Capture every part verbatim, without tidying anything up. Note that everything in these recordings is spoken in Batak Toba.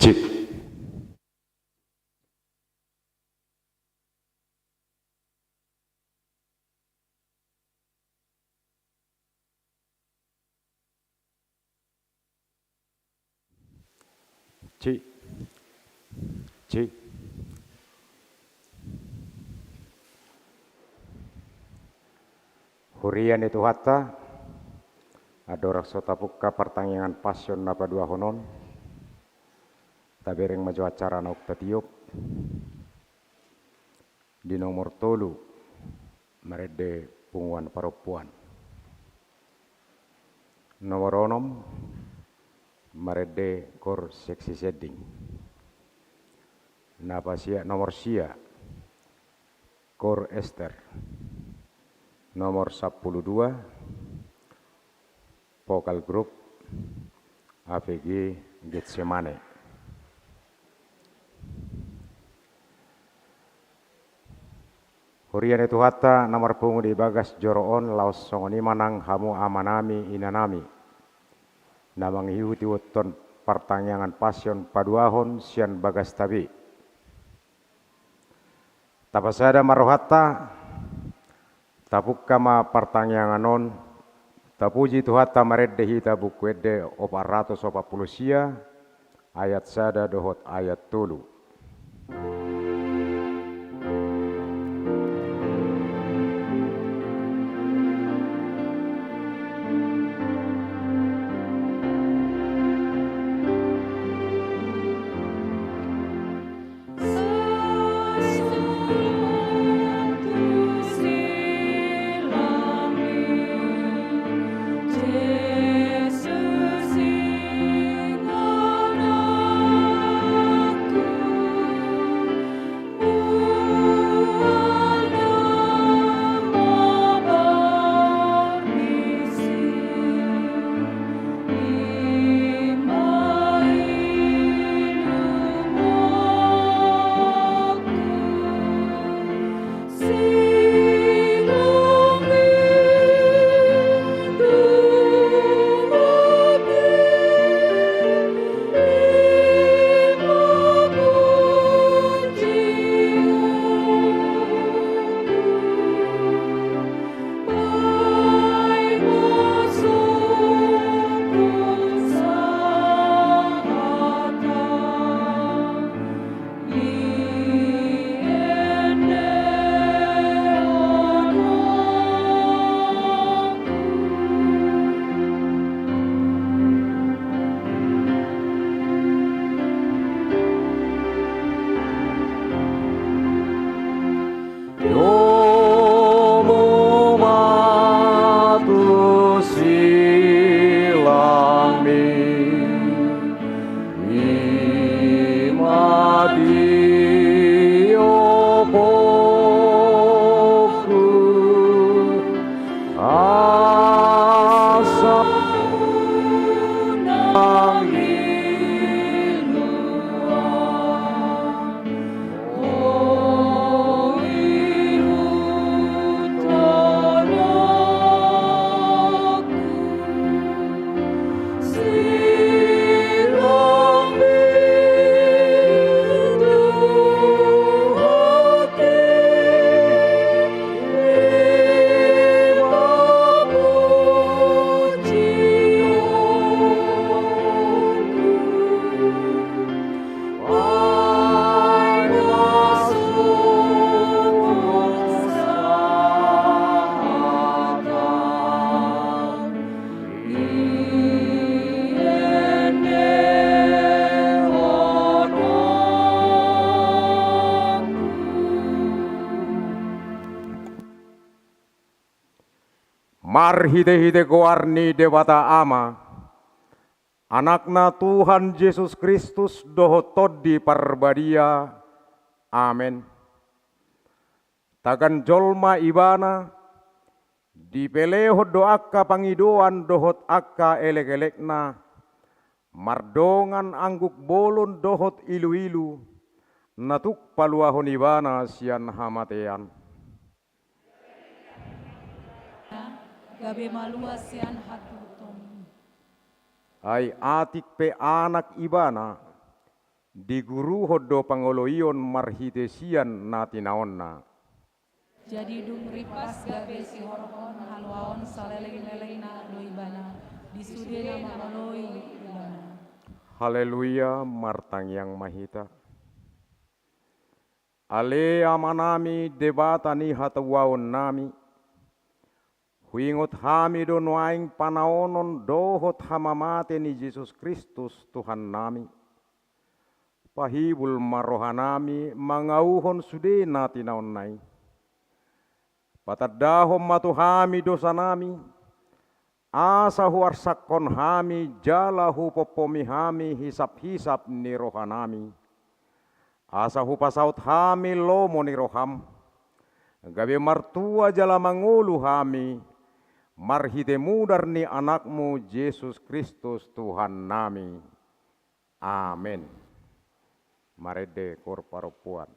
Cek. Cek. Cek. Huria ni Tuhanta, andorang so tapungka partangiangan Pasion na paduahon on, tabereng ma jo acara naung tatiop. Di nomor tolu, marende punguan parompuan. Nomor onom, marende kor seksi sending. Na pasia, nomor sia, kor Ester. Nomor sampulu dua, vokal grup A V G Getsemane. Huria ni Tuhanta na marpungu di bagas joro on, laos songon i ma nang hamu amanami, inanami, na mangihuti ihuthon partangiangan Pasion paduahon sian bagasta be. Tapasada ma rohanta, tapungka ma partangiangan on, tapuji Tuhanta marende hita Buku Ende opat ratus opat pulu sia, ayat sada dohot ayat tolu. Domu ma tu silangmi, i ma tiopongku, asa unang iluan. Marhitehite goar ni Debata Ama, Anakna Tuhan Jesus Kristus dohot Tondi Parbadia. Amen. Tagan jolma Ibana, dipelehon do angka pangidoan dohot angka elekelekna, mardongan angguk bolon dohot iluilu, na tuk paluahon Ibana sian hamatean. Gabe malua sian hatututon. Ai atik pe Anak Ibana, diguruhon do pangoloion marhite sian na tinaonna. Jadi dung rimpas gabe sihorhon haluaon saleleng-lelengna do Ibana, di sude na mangoloi Ibana. Haleluya, martangiang ma hita. Ale Amanami, Debata ni hatuaonnami, huingot hami do nuaeng panaonon dohot hamamate ni Jesus Kristus Tuhannami. Pahibul ma rohanami mangauhon sude na tinaonna i. Patandahon ma tu hami dosanami, asa huarsakhon hami jala hupompomi hami hisap-hisap ni rohanami. Asa hupasaut hami lomo ni roham, gabe martua jala mangolu hami, marhite mudar ni Anakmu Jesus Kristus Tuhannami. Amen. Marende koor parompuan.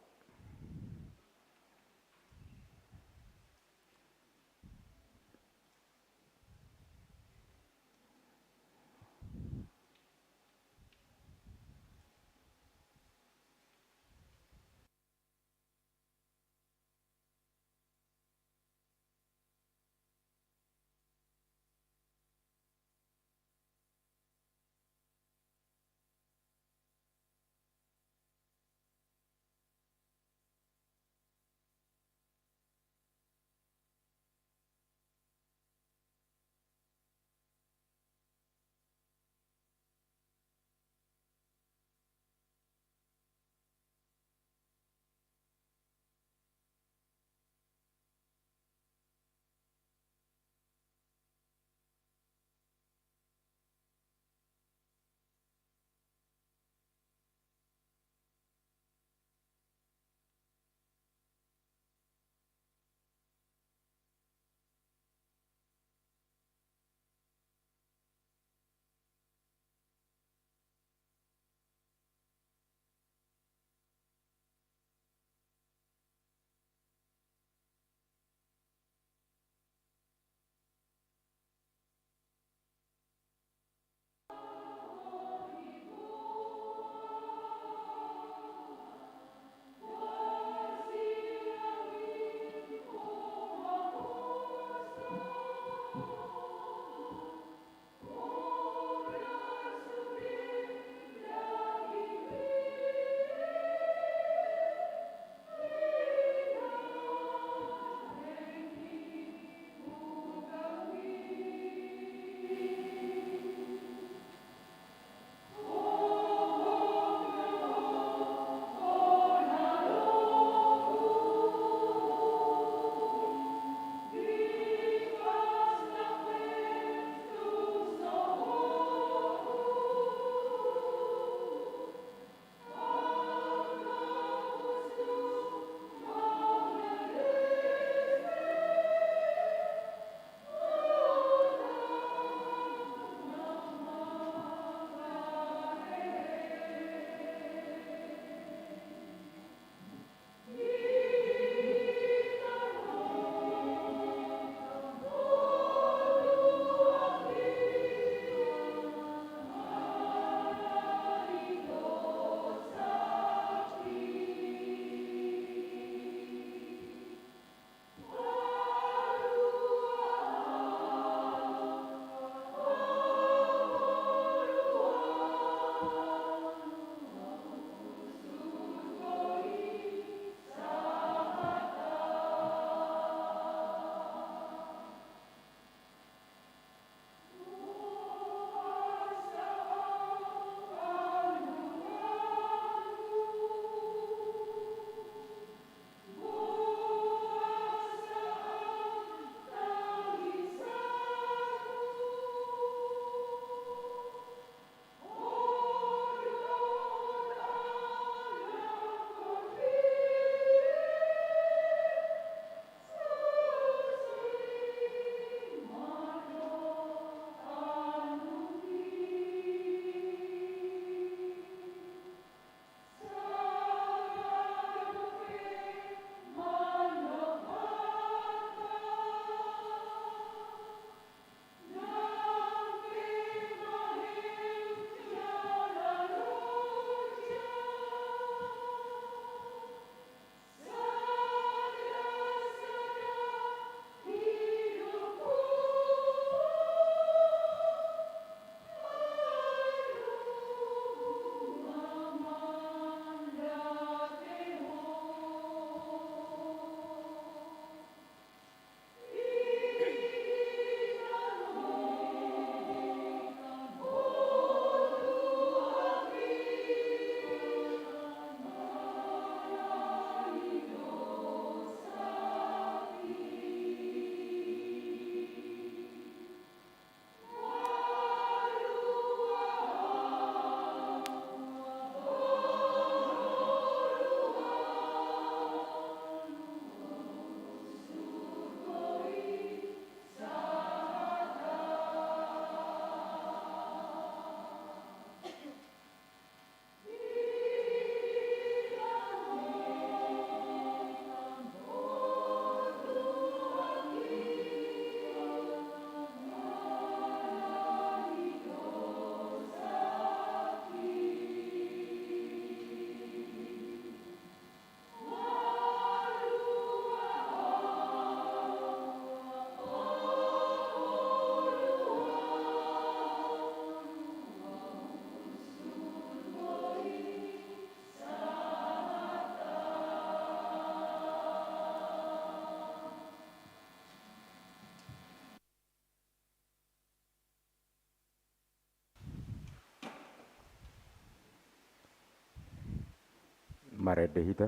Marende hita.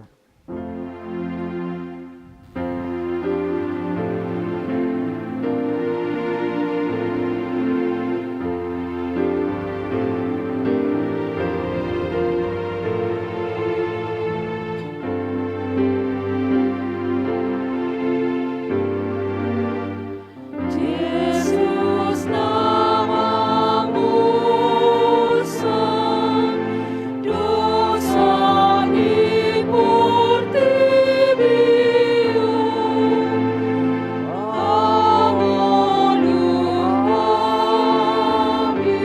Jesus na mamolsan dosa ni portibi on, pangolu hami.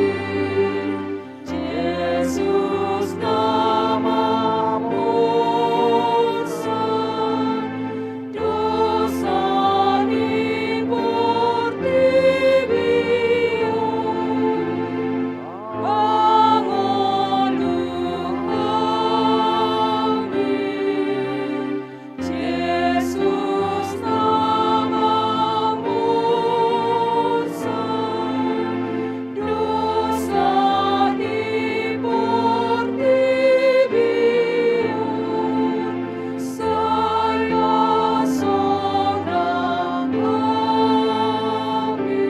Jesus na mamolsan dosa ni portibi on, pangolu hami. Jesus na mamolsan dosa ni portibi on, sai hasonang hami.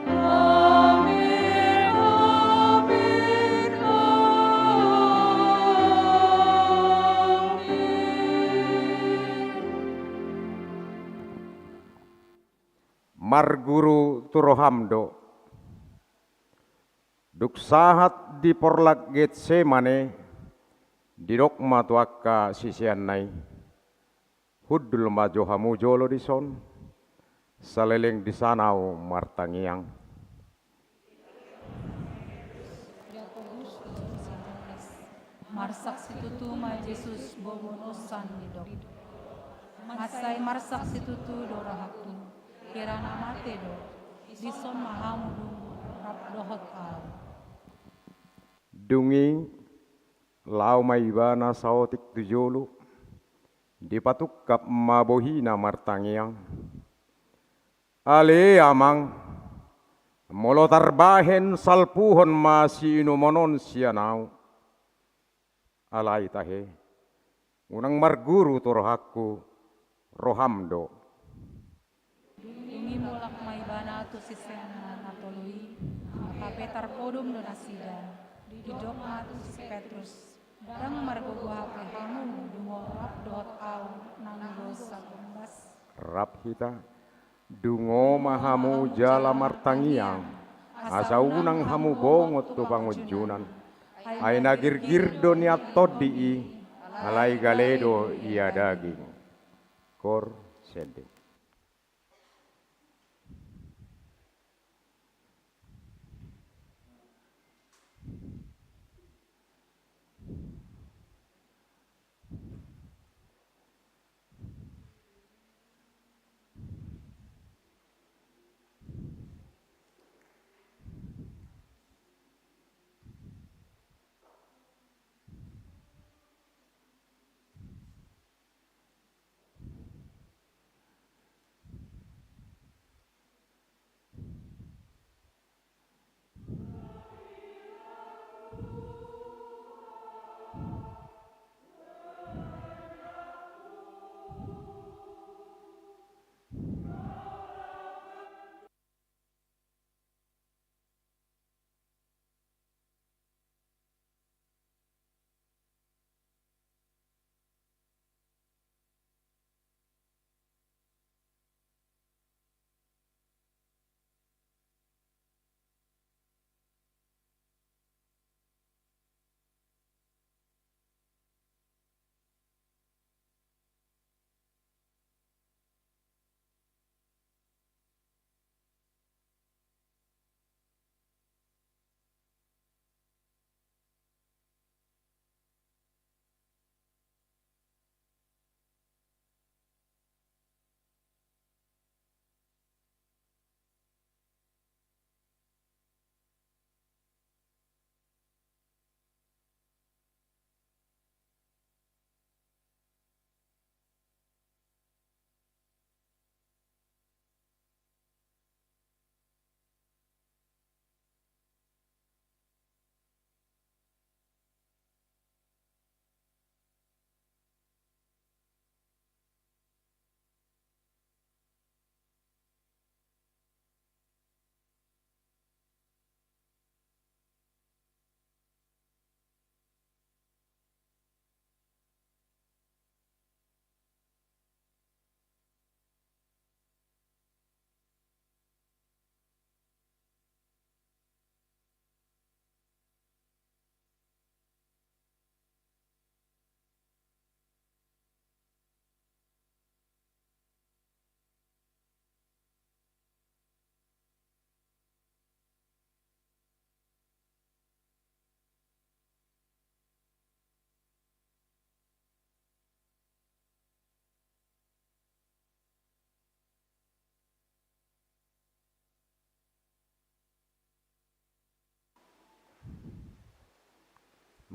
Amen, amen, amen. Marguru tu roham do. Dung sahat di porlak Getsemane, didok ma tu angka siseanna i: Hundul ma jo hamu jolo dison, saleleng dison ahu martangiang. Marsak situtu ma Jesus bobonosan didok: Mansai marsak situtu do rohangku, hira na mate do, dison ma hamu dung rap dohot ahu. Dung i laho ma ibana saotik tu jolo, dipatungkap ma bohina martangiang: Ale Amang, molo tarbahen, salpuhon ma siinumon on sian ahu. Alai tahe, unang marguru tu rohangku, roham do. Dung i mulak ma ibana tu siseanna na tolu i, hape tarpodom do nasida. Didok ma tu si Petrus: Ndang margogo hape hamu, dung rap dohot ahu nanggo sagombas? Rap hita. Dungo ma hamu jala martangiang, asa unang hamu bongot tu pangunjunan. Ai na girgir do nian tondi i, alai gale do ia daging. Cor sende.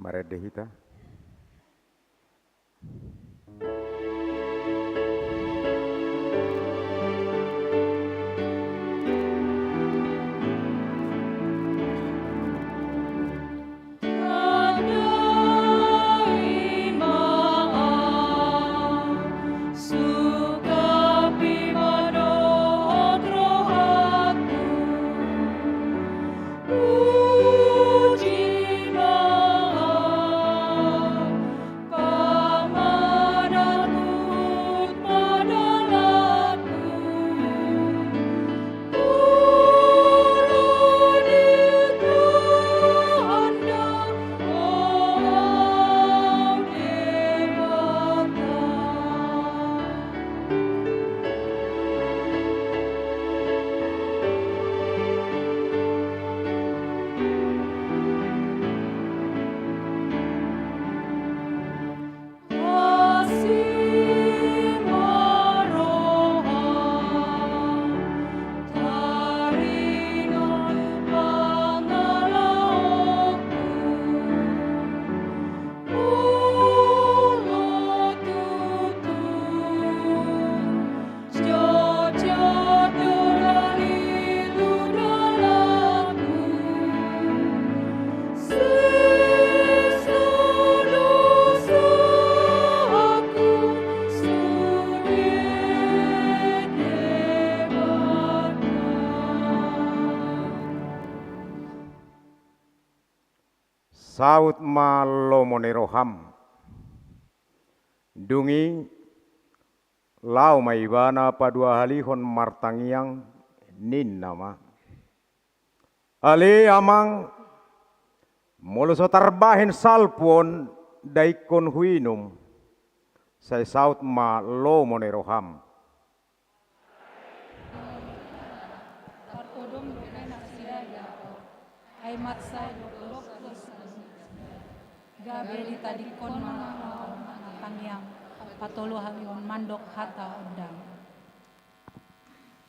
Marende hita. Saut ma lomo ni roham. Dung i laho ma ibana paduahalihon martangiang, ninna ma: Ale Amang, molo so tarbahen salpu on, daikkon huinum, sai saut ma lomo ni roham. Tarpodom dope nasida i, ai mansai dokdok do. Gabe ditadingkon ma laho martangiang patoluhalihon mandok hata ondang.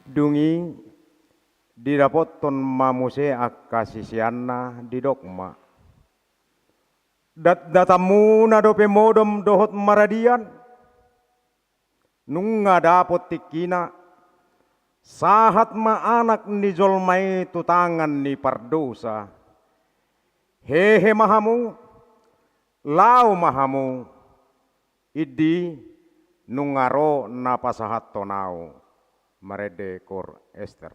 Dung i didapothon ma muse angka siseanna, didok ma: Datdatanmuna dope modom dohot maradian? Nunga dapot tingkina, sahat ma Anak ni jolma i tu tangan ni pardosa. Hehe ma hamu, laho ma hamu, indi nunga ro na pasahathon ahu. Marende Koor Ester.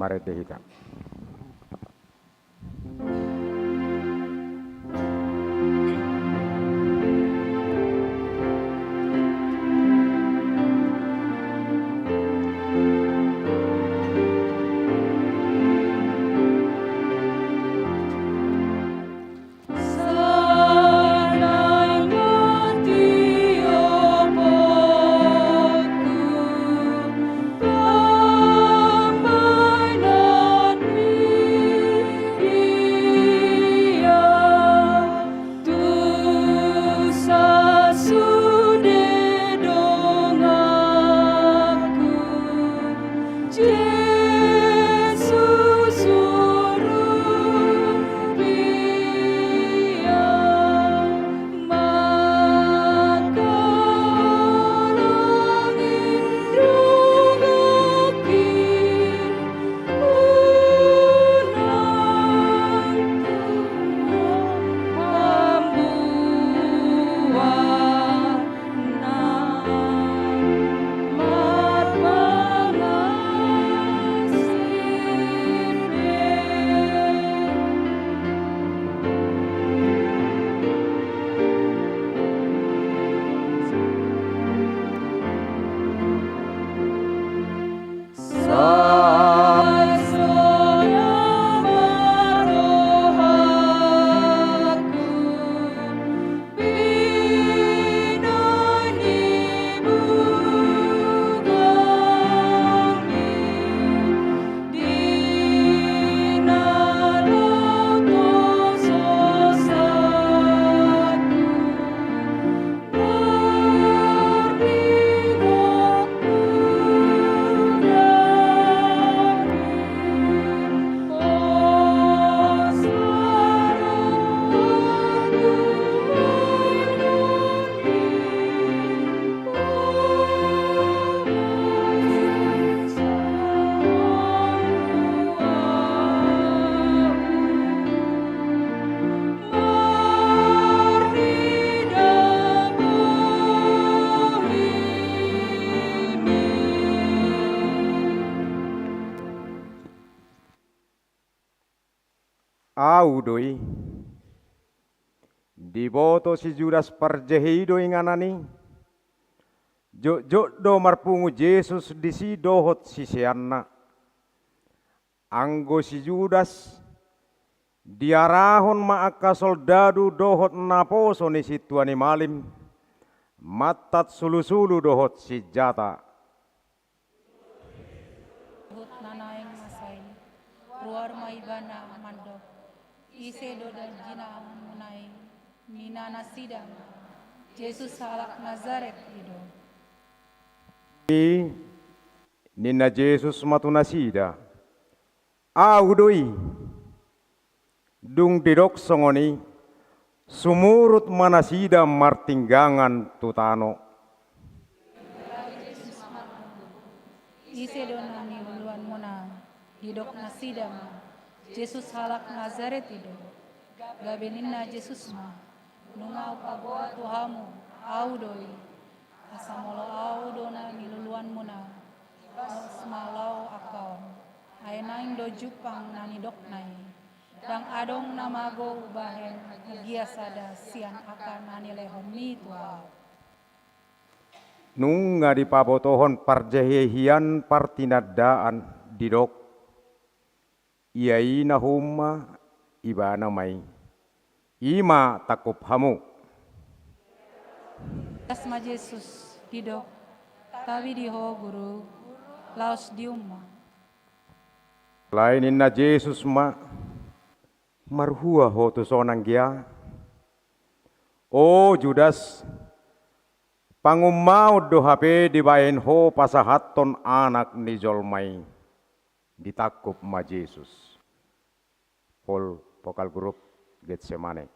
Marende hita. Au do i. Diboto si Judas parjehe i do inganan i. Jotjot do marpungu Jesus disi dohot siseanna. Anggo si Judas, diarahon ma angka soldadu dohot naposo ni sintua ni malim, mantat sulusulu dohot sinjata. Huhut na naeng masa i, ruar ma ibana mandok: Ise do jinangunmuna i? Ninna nasida ma: Jesus halak Nazaret i do. I, ninna Jesus ma tu nasida: Au do i. Dung didok songon i, sumurut ma nasida martinggangan tu tano. Ise do na niluluanmuna? Didok nasida ma: Jesus halak Nazaret i do. Gabe ninna Jesus ma: Nunga hupaboa tu hamu, au do i. Asa molo au do na niluluanmuna, balos ma laho angka on. Ai naeng do jumpang na nidokna i. Ndang adong na mago hubahen agia sada sian angka na nilehonmi tu ahu. Nunga dipabotohon parjehe hian partinandaan, didok: Ia i na houm ma, ibana ma i. I ma tangkup hamu. Las ma Jesus, didok: Tabi di ho, Guru, laos dium ma. Alai ninna Jesus ma: Marhua ho tuson anggia? O Judas, pangummaon do hape dibahen ho pasahathon Anak ni jolma i. Ditangkup ma Jesus. Pol Vokal Grup Getsemane.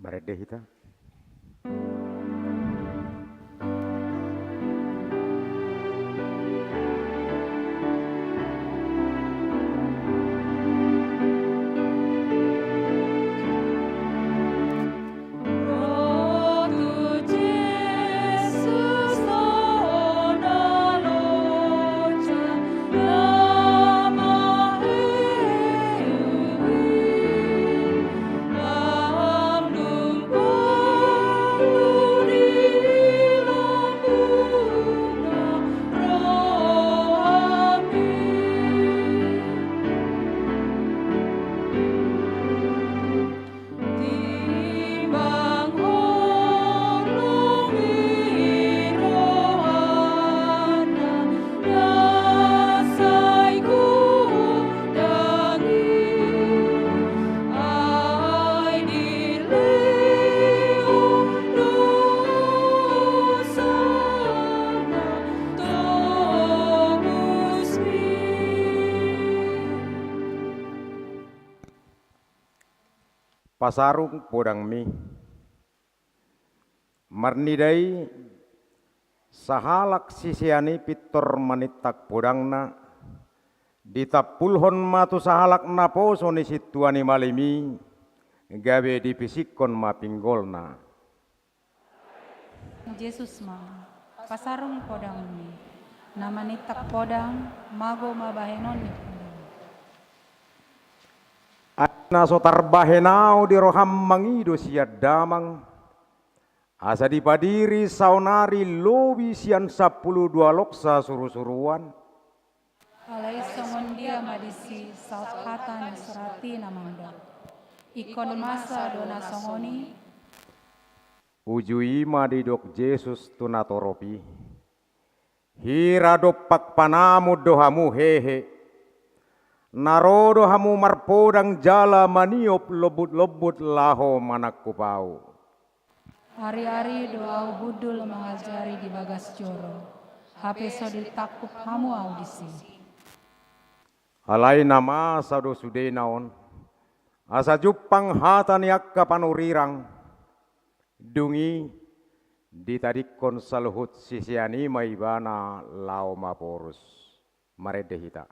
Marende hita. Pasarung podangmi. Marnida i, sahalak sisean i pintor manintang podangna, ditampulhon ma tu sahalak naposo ni sintua ni malim i, gabe dipisikkon ma pinggolna. Jesus ma, pasarung podangmi. Na manintang podang, mago ma bahenon ni podang. Ai na so tarbahen ahu di roham mangido sian Damang, asa dipadiri saonari lobi sian sampulu dua loksa surusuruan. Alai songon dia ma disi saut hata na surat i na mandok: Ingkon masa do na songon i? Uju i ma didok Jesus tu natorop i: Hira dompak panamun do hamu hehe, na ro do hamu marpodang jala maniop lombutlombut laho manangkup ahu? Ariari do ahu hundul mangajari di bagas joro, hape so ditangkup hamu ahu disi. Alai na masa do sudena on, asa jumpang hata ni angka panurirang. Dung i ditadingkon saluhut sisean i ma ibana laho maporus. Marende hita.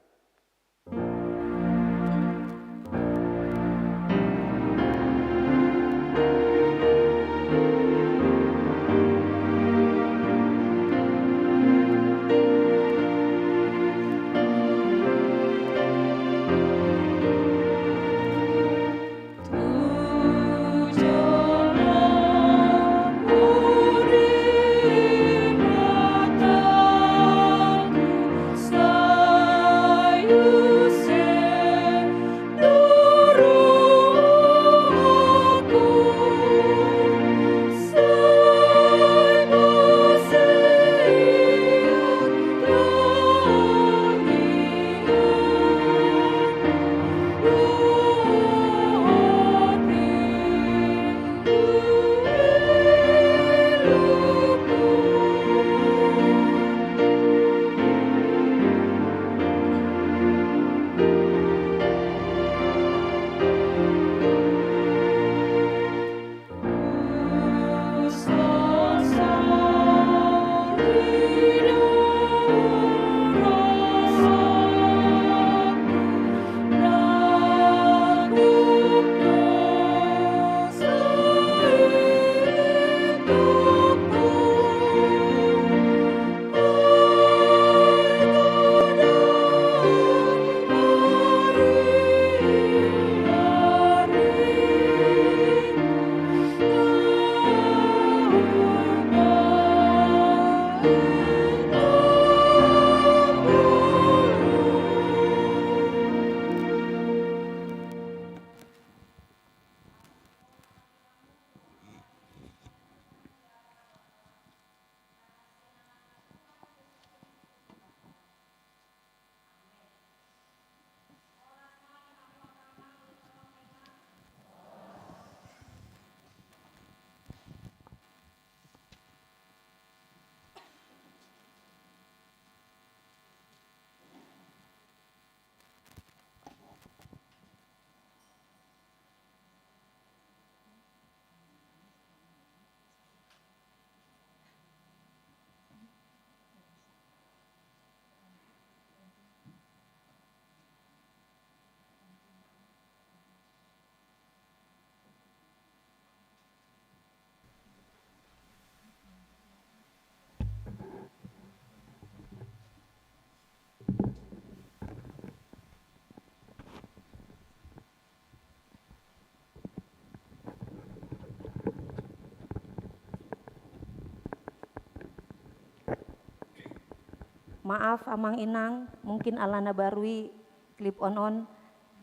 Maaf, Amang Inang, mungkin alana baru i clip on on,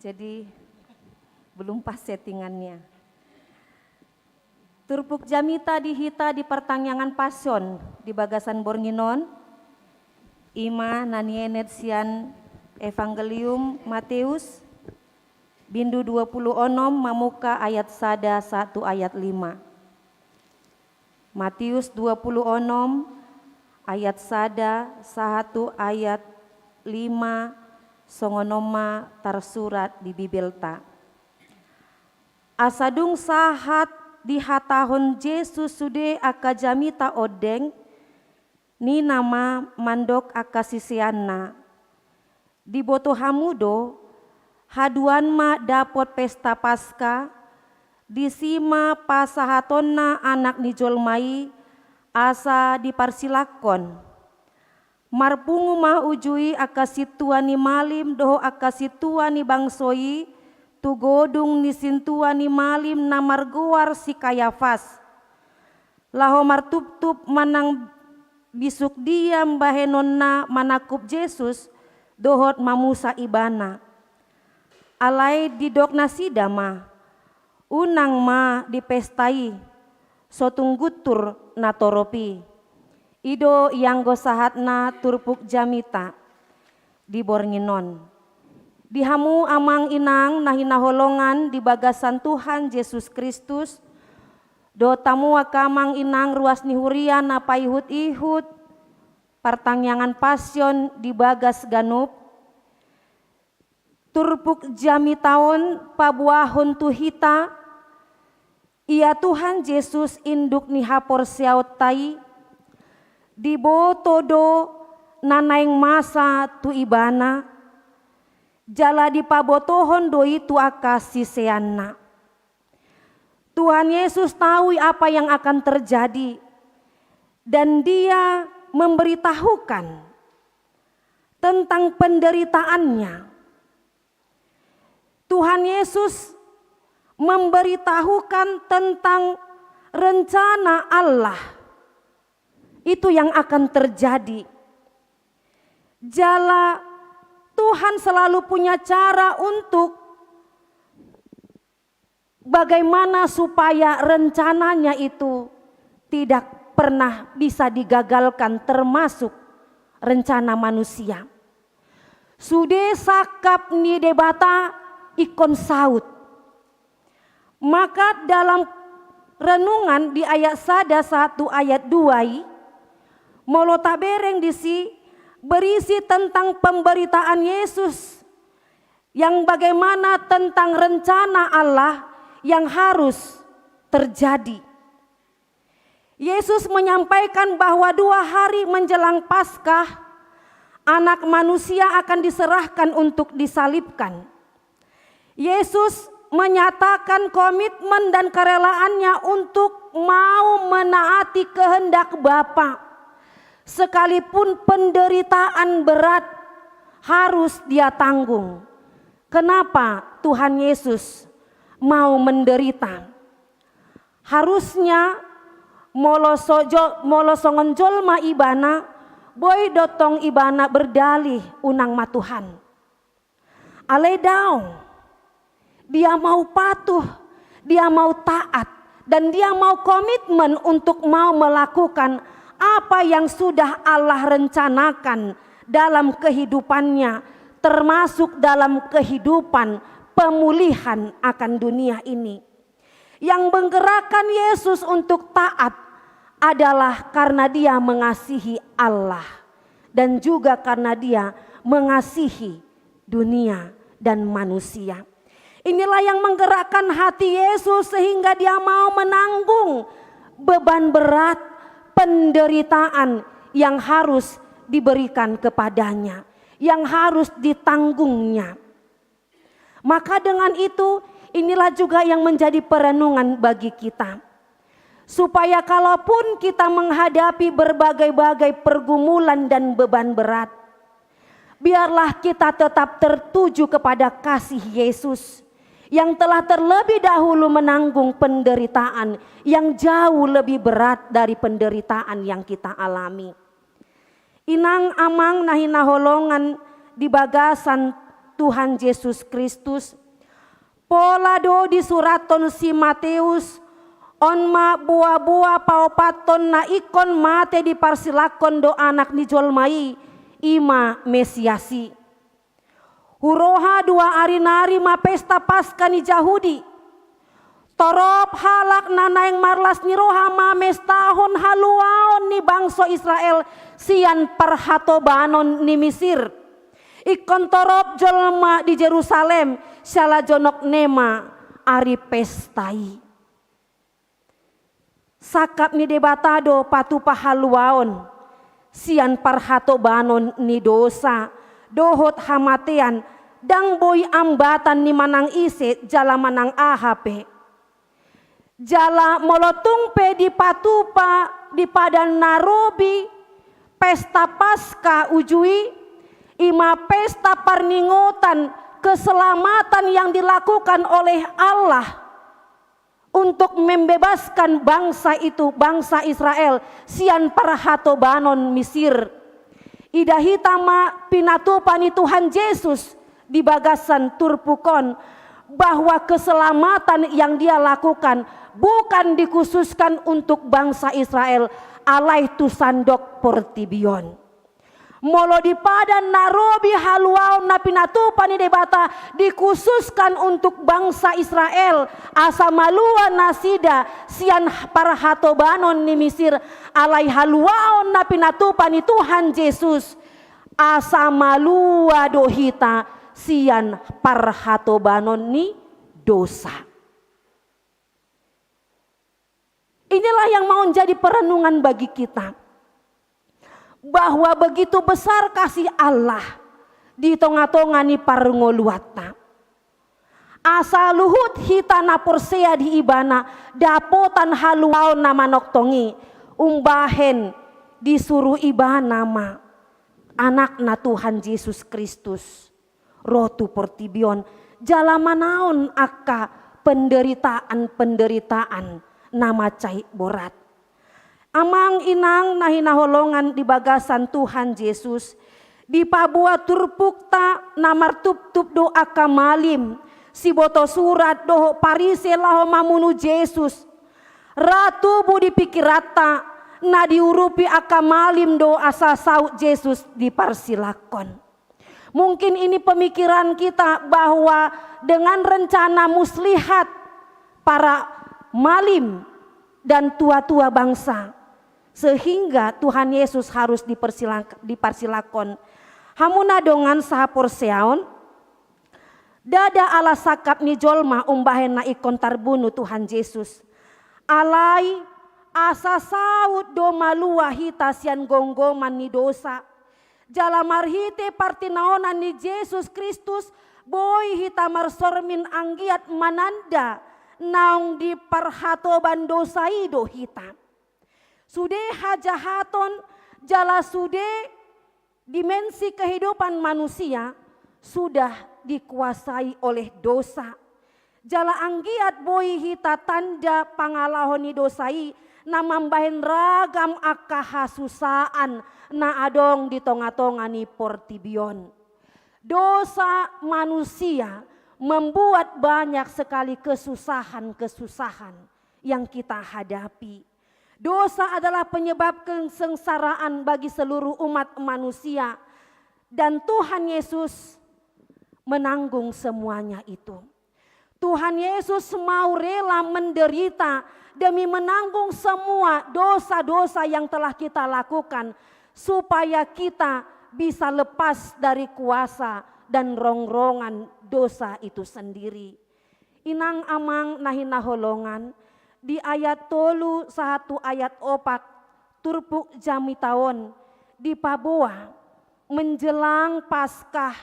jadi belum pas settingannya. Turpuk jamita di hita di partangiangan Pasion di bagasan borngin on, i ma na nienet sian Evangelium Mateus, bindu dua pulu onom, mamungka ayat sada sahat tu ayat lima. Mateus dua pulu onom, ayat sada sahat tu ayat lima, songon on ma tarsurat di Bibelta. Asa dung sahat dihatahon Jesus sude angka jamita ondeng, nina ma mandok angka siseanna: Diboto hamu do, haduan ma dapot pesta Paska, disi ma pasahatonna Anak ni jolma i, asa diparsilangkon. Marpungu ma uju i angka sintua ni malim dohot angka sintua ni bangso i tu godung ni sintua ni malim na margoar si Kayafas, laho martuptup manang bisuk dia bahenonna manangkup Jesus dohot mamusa Ibana. Alai didok nasida ma: Unang ma di pesta i, so tung guntur natorop i. I do ianggo sahatna turpuk jamita di borngin on. Di hamu Amang Inang na hinaholongan di bagasan Tuhan Jesus Kristus, dohot hamu angka Amang Inang ruas ni huria na paihut-ihut partangiangan Pasion di bagas ganup, turpuk jamita on paboahon tu hita, ia Tuhan Jesus, induk ni haporseaonta i, diboto do na naeng masa tu Ibana, jala dipabotohon do i tu angka siseanna. Tuhan Yesus tahu apa yang akan terjadi, dan Dia memberitahukan tentang penderitaannya. Tuhan Yesus memberitahukan tentang rencana Allah. Itu yang akan terjadi. Jala Tuhan selalu punya cara untuk bagaimana supaya rencananya itu tidak pernah bisa digagalkan, termasuk rencana manusia. Sude sangkap ni Debata ingkon saut. Maka dalam renungan di ayat sada sahat tu ayat dua i, molo tabereng disi, berisi tentang pemberitaan Yesus yang bagaimana tentang rencana Allah yang harus terjadi. Yesus menyampaikan bahwa dua hari menjelang Paskah, Anak Manusia akan diserahkan untuk disalibkan. Yesus menyatakan komitmen dan kerelaannya untuk mau menaati kehendak Bapa, sekalipun penderitaan berat harus Dia tanggung. Kenapa Tuhan Yesus mau menderita? Harusnya molo so-, jo-, molo songon jolma Ibana, boi do tong Ibana berdalih: Unang ma, Tuhan. Alai daong. Dia mau patuh, dia mau taat, dan dia mau komitmen untuk mau melakukan apa yang sudah Allah rencanakan dalam kehidupannya, termasuk dalam kehidupan pemulihan akan dunia ini. Yang menggerakkan Yesus untuk taat adalah karena Dia mengasihi Allah dan juga karena Dia mengasihi dunia dan manusia. Inilah yang menggerakkan hati Yesus sehingga Dia mau menanggung beban berat penderitaan yang harus diberikan kepada-Nya, yang harus ditanggungnya. Maka dengan itu, inilah juga yang menjadi perenungan bagi kita. Supaya kalaupun kita menghadapi berbagai-bagai pergumulan dan beban berat, biarlah kita tetap tertuju kepada kasih Yesus yang telah terlebih dahulu menanggung penderitaan yang jauh lebih berat dari penderitaan yang kita alami. Inang amang na hinaholongan di bagasan Tuhan Jesus Kristus, pola do disurathon si Mateus, on ma boa-boa paopathon na ingkon mate diparsilangkon do Anak ni jolma i, i ma Mesias i. Huroha dua ari nari ma pesta Paska ni Jahudi. Torop halak na naeng marlas ni roha mamestahon haluaon ni bangso Israel sian parhatobanon ni Misir. Ingkon torop jolma di Jerusalem, siala jonok nema ari pesta i. Sangkap ni Debata do patupa haluaon sian parhatobanon ni dosa dohot hamatean, ndang boi ambatan ni manang ise jala manang aha pe. Jala molo tung pe dipatupa di Padan na Robi pesta Paska uju i, i ma pesta parningotan keselamatan yang dilakukan oleh Allah untuk membebaskan bangsa itu, bangsa Israel, sian parhatobanon Misir. Ida hita ma pinatupa ni Tuhan Jesus di bagasan turpuk on, bahwa keselamatan yang Dia lakukan bukan dikhususkan untuk bangsa Israel, alai tu sandok portibi on. Molo di Padan na Robi haluaon na pinatupa ni Debata dikhususkan untuk bangsa Israel, asa malua nasida sian parhatobanon ni Misir, alai haluaon na pinatupa ni Tuhan Jesus, asa malua do hita sian parhatobanon ni dosa. Inilah yang mau menjadi perenungan bagi kita, bahwa begitu besar kasih Allah di tonga-tonga ni parngoluanta. Asa luhut hita na porsea di Ibana dapotan haluaon na manongtong i, umbahen disuru Ibana ma Anakna Tuhan Jesus Kristus ro tu portibi on, jala manaon angka penderitaan-penderitaan na mansai borat. Amang inang na hinaholongan di bagasan Tuhan Jesus, dipaboa turpukta na martuptup do angka malim, siboto surat dohot Parise laho mamunu Jesus. Ra tubu di pikiranta, na diurupi angka malim do asa saut Jesus diparsilangkon. Mungkin ini pemikiran kita bahwa dengan rencana muslihat para malim dan tua-tua bangsa, sehingga Tuhan Yesus harus dipersilang-, diparsilangkon. Hamu na dongan sahaporseaon, ndada ala sangkap ni jolma umbahen na ingkon tarbunu Tuhan Jesus. Alai asa saut do malua hita sian gomgoman ni dosa. Jala marhite partinaonan ni Jesus Kristus, boi hita marsormin anggiat mananda naung diparhatoban dosa i do hita. Sude hajahaton jala sude dimensi kehidupan manusia sudah dikuasai oleh dosa. Jala anggiat boi hita tanda pangalaho ni dosa i na mambahen ragam angka hasusaan na adong di tonga-tonga ni portibi on. Dosa manusia membuat banyak sekali kesusahan-kesusahan yang kita hadapi. Dosa adalah penyebab kesengsaraan bagi seluruh umat manusia, dan Tuhan Yesus menanggung semuanya itu. Tuhan Yesus mau rela menderita demi menanggung semua dosa-dosa yang telah kita lakukan, supaya kita bisa lepas dari kuasa dan rongrongan dosa itu sendiri. Inang amang na hinaholongan, di ayat tolu sahat tu ayat opat, turpuk jamita on, dipaboa, menjelang Paskah,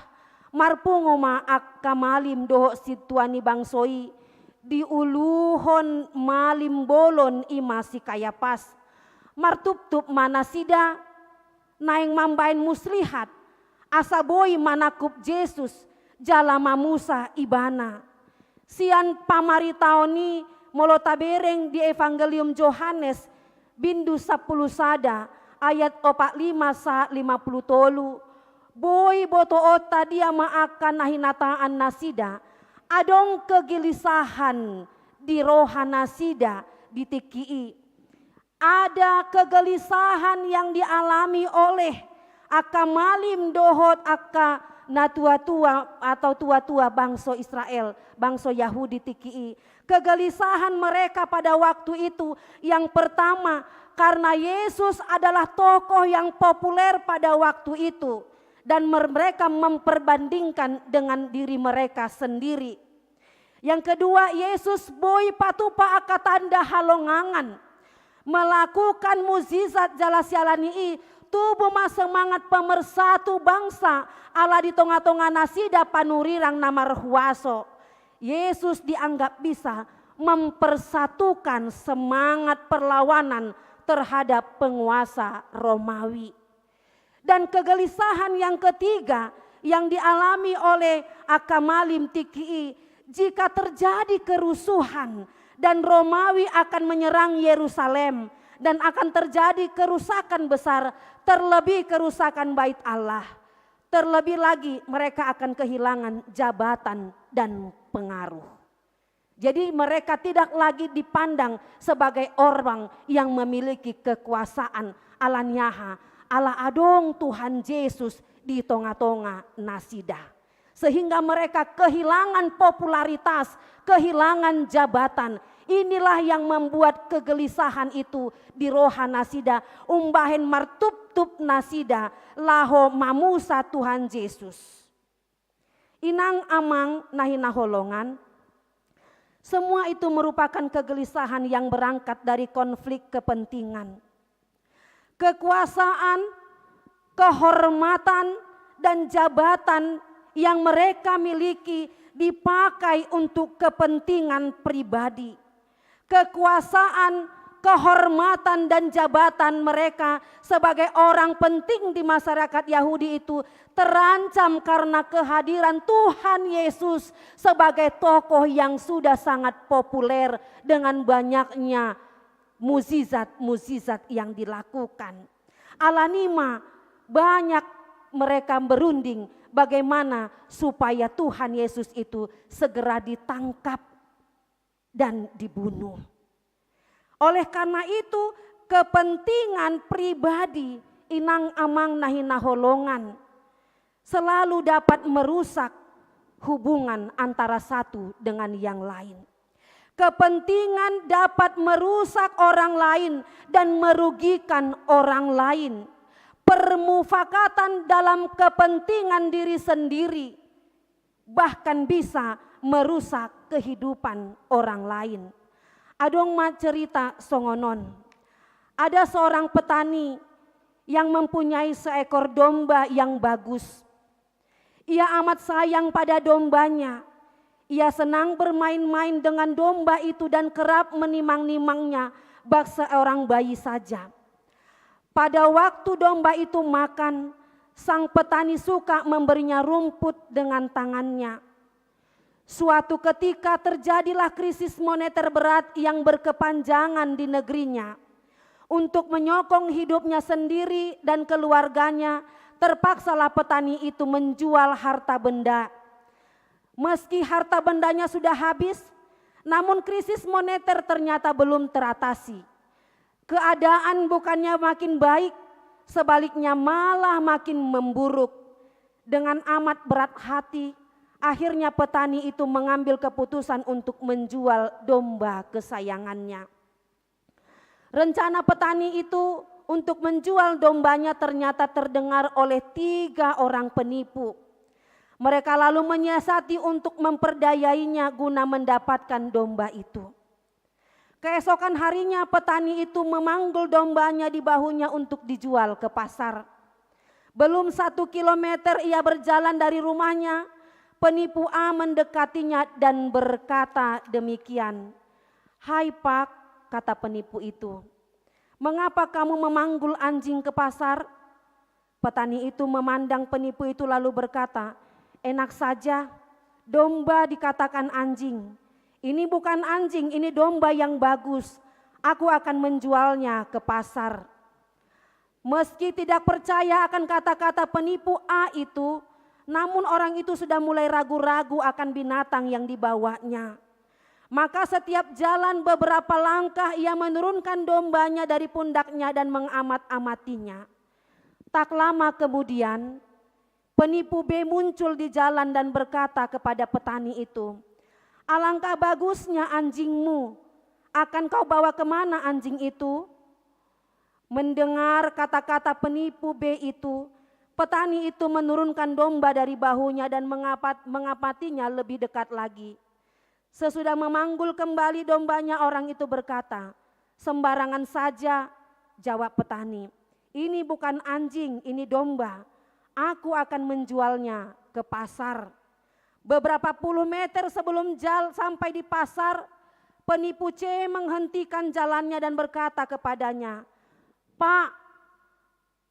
marpungu ma angka malim dohot sintua ni bangso i, diuluhon malim bolon i ma si Kayapas. Martuptup ma nasida, naeng mambahen muslihat, asa boi manangkup Jesus, jala mamusa Ibana. Sian pamaritaon i molo tabereng di Evangelium Johannes, bindu sampulu sada, ayat opat lima sahat lima pulu tolu, boi botoonta dia ma angka na hinataan nasida, adong kegelisahan di roha nasida di tingki i. Ada kegelisahan yang dialami oleh angka malim dohot angka na tua-tua atau tua-tua bangso Israel, bangso Yahudi tingki i. Kegelisahan mereka pada waktu itu, yang pertama, karena Yesus adalah tokoh yang populer pada waktu itu, dan mer-, mereka memperbandingkan dengan diri mereka sendiri. Yang kedua, Yesus boi patupa angka tanda halongangan, melakukan mujizat jala siala ni i, tubu ma semangat pemersatu bangsa, ala di tonga-tonga nasida panurirang na marhuaso. Yesus dianggap bisa mempersatukan semangat perlawanan terhadap penguasa Romawi. Dan kegelisahan yang ketiga yang dialami oleh angka malim tingki i, jika terjadi kerusuhan dan Romawi akan menyerang Yerusalem dan akan terjadi kerusakan besar, terlebih kerusakan Bait Allah. Terlebih lagi mereka akan kehilangan jabatan dan pengaruh. Jadi mereka tidak lagi dipandang sebagai orang yang memiliki kekuasaan, ala ni aha, ala adong Tuhan Yesus di tonga-tonga nasida. Sehingga mereka kehilangan popularitas, kehilangan jabatan. Inilah yang membuat kegelisahan itu di roha nasida, umbahen martuptup nasida laho mamusa Tuhan Yesus. Inang amang na hinaholongan, semua itu merupakan kegelisahan yang berangkat dari konflik kepentingan. Kekuasaan, kehormatan, dan jabatan yang mereka miliki dipakai untuk kepentingan pribadi. Kekuasaan, kehormatan, dan jabatan mereka sebagai orang penting di masyarakat Yahudi itu terancam karena kehadiran Tuhan Yesus sebagai tokoh yang sudah sangat populer dengan banyaknya mujizat-mujizat yang dilakukan. Ala ni i ma banyak mereka berunding bagaimana supaya Tuhan Yesus itu segera ditangkap dan dibunuh. Oleh karena itu, kepentingan pribadi, inang amang na hinaholongan, selalu dapat merusak hubungan antara satu dengan yang lain. Kepentingan dapat merusak orang lain dan merugikan orang lain. Permufakatan dalam kepentingan diri sendiri bahkan bisa merusak kehidupan orang lain. Adong ma cerita songon on. Ada seorang petani yang mempunyai seekor domba yang bagus. Ia amat sayang pada dombanya. Ia senang bermain-main dengan domba itu dan kerap menimang-nimangnya bak seorang bayi saja. Pada waktu domba itu makan, sang petani suka memberinya rumput dengan tangannya. Suatu ketika terjadilah krisis moneter berat yang berkepanjangan di negerinya. Untuk menyokong hidupnya sendiri dan keluarganya, terpaksalah petani itu menjual harta benda. Meski harta bendanya sudah habis, namun krisis moneter ternyata belum teratasi. Keadaan bukannya makin baik, sebaliknya malah makin memburuk. Dengan amat berat hati, akhirnya petani itu mengambil keputusan untuk menjual domba kesayangannya. Rencana petani itu untuk menjual dombanya ternyata terdengar oleh tiga orang penipu. Mereka lalu menyiasati untuk memperdayainya guna mendapatkan domba itu. Keesokan harinya, petani itu memanggul dombanya di bahunya untuk dijual ke pasar. Belum satu kilometer ia berjalan dari rumahnya, penipu A mendekatinya dan berkata demikian, "Hai Pak," kata penipu itu, "mengapa kamu memanggul anjing ke pasar?" Petani itu memandang penipu itu lalu berkata, "Enak saja, domba dikatakan anjing. Ini bukan anjing, ini domba yang bagus. Aku akan menjualnya ke pasar." Meski tidak percaya akan kata-kata penipu A itu, namun orang itu sudah mulai ragu-ragu akan binatang yang dibawanya. Maka setiap jalan beberapa langkah ia menurunkan dombanya dari pundaknya dan mengamat-amatinya. Tak lama kemudian, penipu B muncul di jalan dan berkata kepada petani itu, "Alangkah bagusnya anjingmu, akan kau bawa kemana anjing itu?" Mendengar kata-kata penipu B itu, petani itu menurunkan domba dari bahunya dan mengapat-, mengamatinya lebih dekat lagi. Sesudah memanggul kembali dombanya, orang itu berkata, "Sembarangan saja," jawab petani. "Ini bukan anjing, ini domba. Aku akan menjualnya ke pasar." Beberapa puluh meter sebelum jal-, sampai di pasar, penipu C menghentikan jalannya dan berkata kepadanya, "Pak,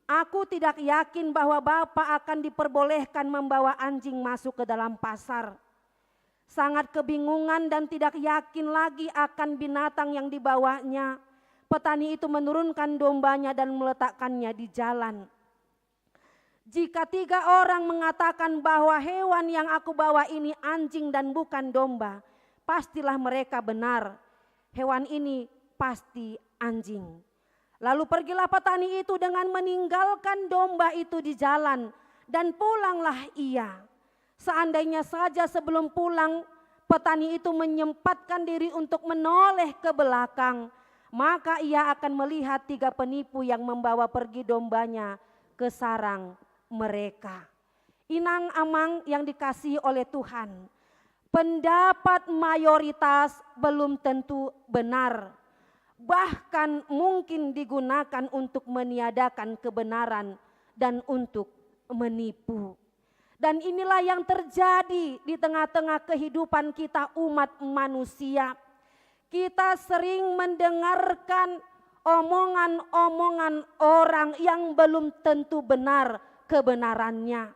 aku tidak yakin bahwa Bapak akan diperbolehkan membawa anjing masuk ke dalam pasar." Sangat kebingungan dan tidak yakin lagi akan binatang yang dibawanya, petani itu menurunkan dombanya dan meletakkannya di jalan. Jika tiga orang mengatakan bahwa hewan yang aku bawa ini anjing dan bukan domba, pastilah mereka benar. Hewan ini pasti anjing. Lalu pergilah petani itu dengan meninggalkan domba itu di jalan, dan pulanglah ia. Seandainya saja sebelum pulang, petani itu menyempatkan diri untuk menoleh ke belakang, maka ia akan melihat tiga penipu yang membawa pergi dombanya ke sarang mereka. Inang amang yang dikasihi oleh Tuhan, pendapat mayoritas belum tentu benar, bahkan mungkin digunakan untuk meniadakan kebenaran dan untuk menipu. Dan inilah yang terjadi di tengah-tengah kehidupan kita, umat manusia. Kita sering mendengarkan omongan-omongan orang yang belum tentu benar kebenarannya.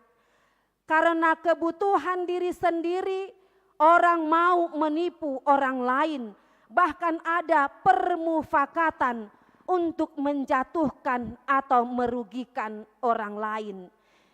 Karena kebutuhan diri sendiri, orang mau menipu orang lain, bahkan ada permufakatan untuk menjatuhkan atau merugikan orang lain.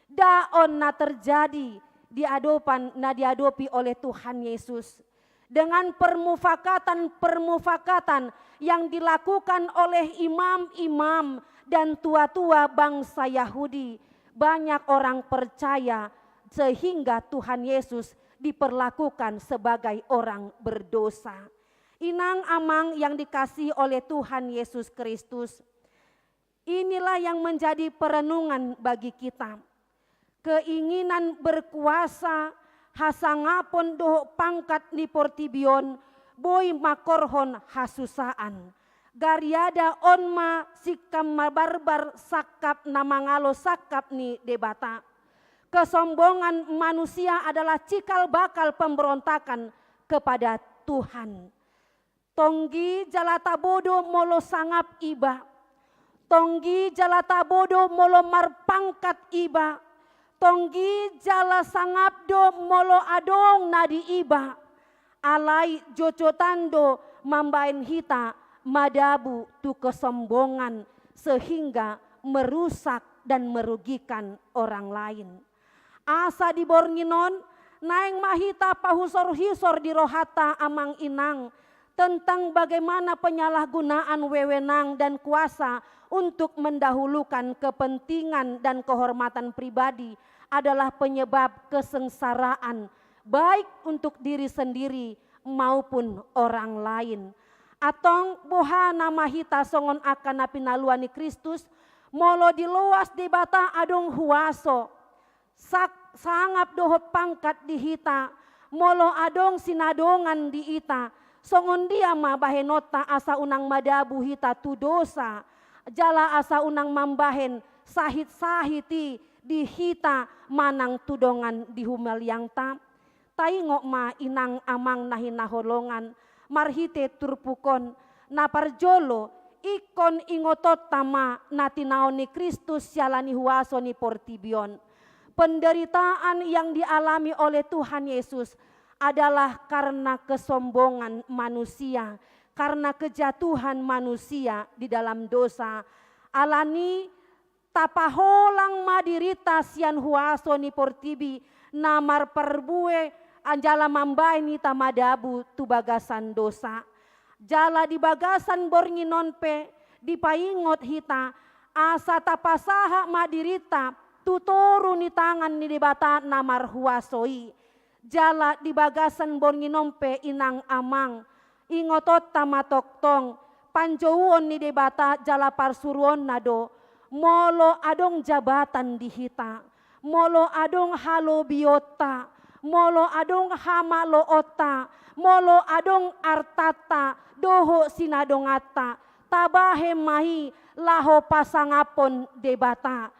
Dao on na terjadi di adopan na diadopi oleh Tuhan Yesus. Dengan permufakatan-permufakatan yang dilakukan oleh imam-imam dan tua-tua bangsa Yahudi, banyak orang percaya sehingga Tuhan Yesus diperlakukan sebagai orang berdosa. Inang amang yang dikasihi oleh Tuhan Yesus Kristus, inilah yang menjadi perenungan bagi kita. Keinginan berkuasa, hasangapon dohot pangkat ni portibi on boi mangkorhon hasusaan. Gariada on ma singkam mabarbar sangkap na mangalo sangkap ni Debata. Kesombongan manusia adalah cikal bakal pemberontakan kepada Tuhan. Tonggi jala tabo do molo sangap iba. Tonggi jala tabo do molo marpangkat iba. Tonggi jala sangap do molo adong na di iba. Alai jojotan do mambaen hita madabu tu kesombongan sehingga merusak dan merugikan orang lain. Asa di borngin on, naeng ma hita pahusor-husor di rohanta amang inang, tentang bagaimana penyalahgunaan wewenang dan kuasa untuk mendahulukan kepentingan dan kehormatan pribadi adalah penyebab kesengsaraan, baik untuk diri sendiri maupun orang lain. Antong boha nama hita songon angka na pinaluan ni Kristus, molo di loas Debata adong huaso, sak-, sangap dohot pangkat di hita, molo adong sinadongan di hita, songon dia ma bahenonta asa unang madabu hita tu dosa, jala asa unang mambahen sahit-sahit i di hita manang tu dongan di humaliangta? Taingot ma inang amang na hinaholongan, marhite turpuk on, na parjolo, ingkon ingotonta ma na tinaon ni Kristus siala ni huaso ni portibi on. Penderitaan yang dialami oleh Tuhan Yesus adalah karena kesombongan manusia, karena kejatuhan manusia di dalam dosa. Alani tapaholang ma dirinta sian huaso ni portibi na marparbue, jala mambahen hita madabu tu bagasan dosa. Jala di bagasan borngin on pe dipaingot hita, asa tapasahat ma dirinta tu toru ni tangan ni Debata na marhuaso i. Jala di bagasan borngin on pe, inang amang, ingotonta ma tongtong panjouon ni Debata jala parsuruonna do, molo adong jabatan di hita, molo adong halobionta, molo adong hamaloonta, molo adong artanta dohot sinadonganta, tabahen ma i laho pasangaphon Debata.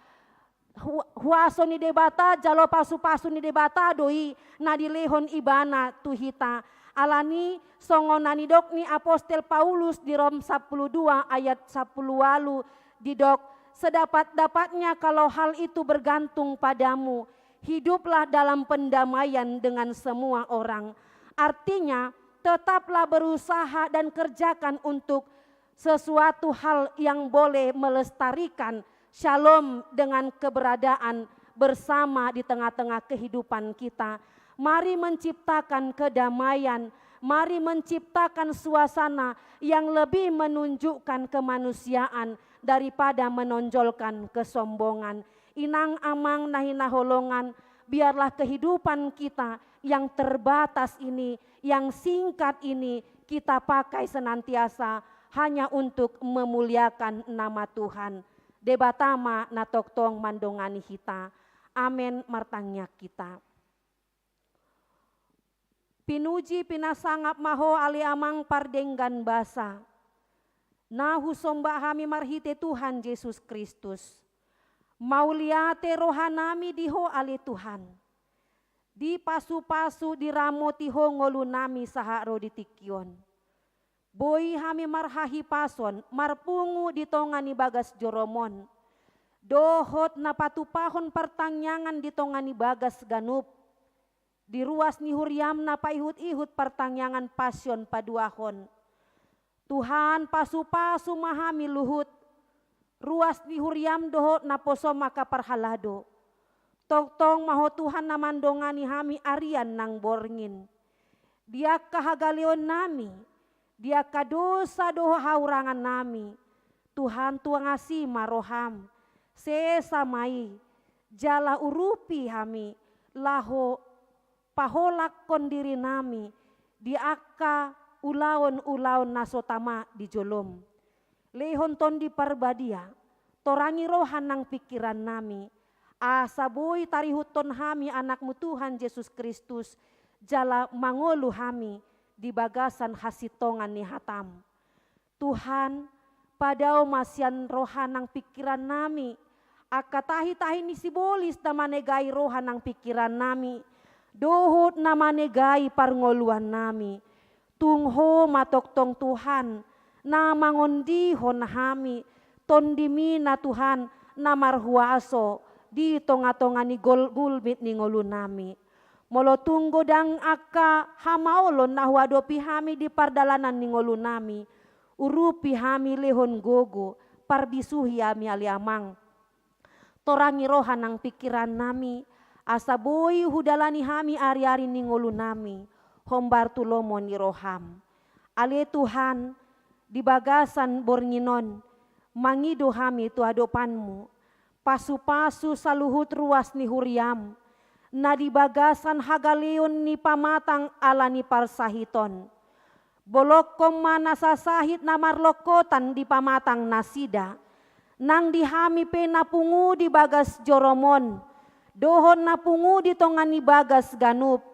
Hu-, huaso ni Debata jala pasupasu ni Debata do i na dilehon Ibana tu hita. Alani songon na nidok ni apostel Paulus di Rom sampulu dua ayat sampulu ualu, didok, "Sedapat-dapatnya kalau hal itu bergantung padamu, hiduplah dalam pendamaian dengan semua orang." Artinya, tetaplah berusaha dan kerjakan untuk sesuatu hal yang boleh melestarikan syalom dengan keberadaan bersama di tengah-tengah kehidupan kita. Mari menciptakan kedamaian, mari menciptakan suasana yang lebih menunjukkan kemanusiaan daripada menonjolkan kesombongan. Inang amang na hinaholongan, biarlah kehidupan kita yang terbatas ini, yang singkat ini, kita pakai senantiasa hanya untuk memuliakan nama Tuhan. Debata ma na tongtong mandongani hita. Amen. Martangiang hita. Pinuji, pinasangap ma Ho ale Amang pardenggan basa, na husomba hami marhite Tuhan Jesus Kristus. Mauliate rohanami di Ho ale Tuhan. Dipasupasu, diramoti Ho ngolunami sahat ro di tingki on. Boi hami marhahipason, marpungu di tonga ni bagas joroMon, dohot na patupahon partangiangan di tonga ni bagas ganup. Di ruas ni huriaM na paihut-ihut partangiangan pasion paduahon. Tuhan, pasupasu ma hami luhut, ruas ni huriaM dohot naposoM angka parhalado. Tongtong ma Ho Tuhan na mandongani hami arian nang borngin. Di angka hagaleonnami, di angka dosa dohot hahurangannami, Tuhan, tuangasi ma rohaM, sesa ma i, jala urupi hami, laho paholangkon dirinami di angka ulaon-ulaon na so tama di joloM. Lehon Tondi Parbadia, torangi roha nang pingkirannami, asa boi tarihuthon hami AnakMu Tuhan Jesus Kristus, jala mangolu hami di bagasan hasintongan ni hataM. Tuhan, padao ma sian roha nang pingkirannami angka tahi-tahi ni sibolis na manegai roha nang pingkirannami, dohot na manegai parngoluannami. Tung Ho ma tongtong Tuhan, na mangondihon hami, TondiMi na Tuhan, na marhuaso di tonga-tonga ni gol-, gulmit ni ngolunami. Molo tung godang angka hamaolon na huadopi hami di pardalanan ni ngolunami, urupi hami, lehon gogo, parbisuhi hami ale Amang. Torangi roha nang pingkirannami, asa boi hudalani hami ari-ari ni ngolunami, hombar tu lomo ni rohaM. Ale Tuhan, di bagasan borngin on, mangido hami tu adopanMu, pasupasu saluhut ruas ni huriaM, na di bagasan hagaleon ni pamatang ala ni parsahiton. Bolongkon ma nasa sahit na marlongkotan di pamatang nasida, nang di hami pe na pungu di bagas joroMon, dohot na pungu di tonga ni bagas ganup,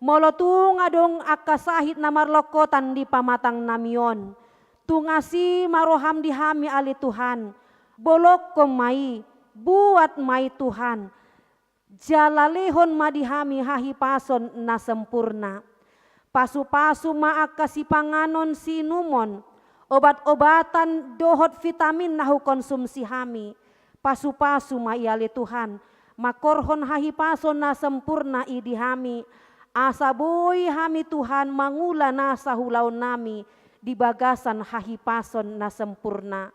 molo tung adong angka sahit na marlongkotan di pamatangnami on. Tung asi ma rohaM di hami ale Tuhan, bolongkon ma i, buat ma i Tuhan, jala lehon ma di hami hahipason na sempurna. Pasupasu ma angka sipanganon siinumon, obat-obatan dohot vitamin na hukonsumsi hami. Pasupasu ma i ale Tuhan, mangkorhon hahipason na sempurna i di hami, asa boi hami Tuhan mangula nasa ulaonnami di bagasan hahipason na sempurna.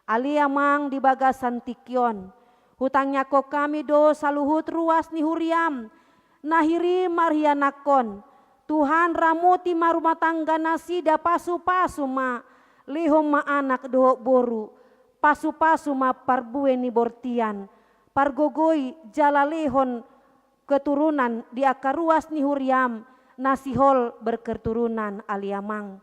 Ale Amang di bagasan tingki on, Hutangiangkon hami do saluhut ruas ni huriam, na hirim marhianakkon. Tuhan, ramoti ma rumah tangga nasida, pasupasu ma, lehon ma anak dohot boru, pasupasu ma parbue ni bortian, pargogoi jala lehon keturunan di angka ruas ni huriam, na sihol berketurunan, ale Amang.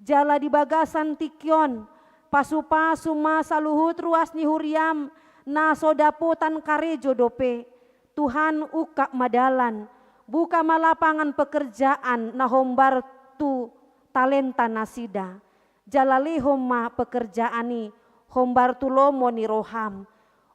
Jala di bagasan tingki on, pasupasu ma saluhut ruas ni huriam, na so dapotan karejo dope. Tuhan, ungkap ma dalan, buka ma lapangan pekerjaan na hombar tu talenta nasida. Jala lehon ma pekerjaan i hombar tu lomo ni roham.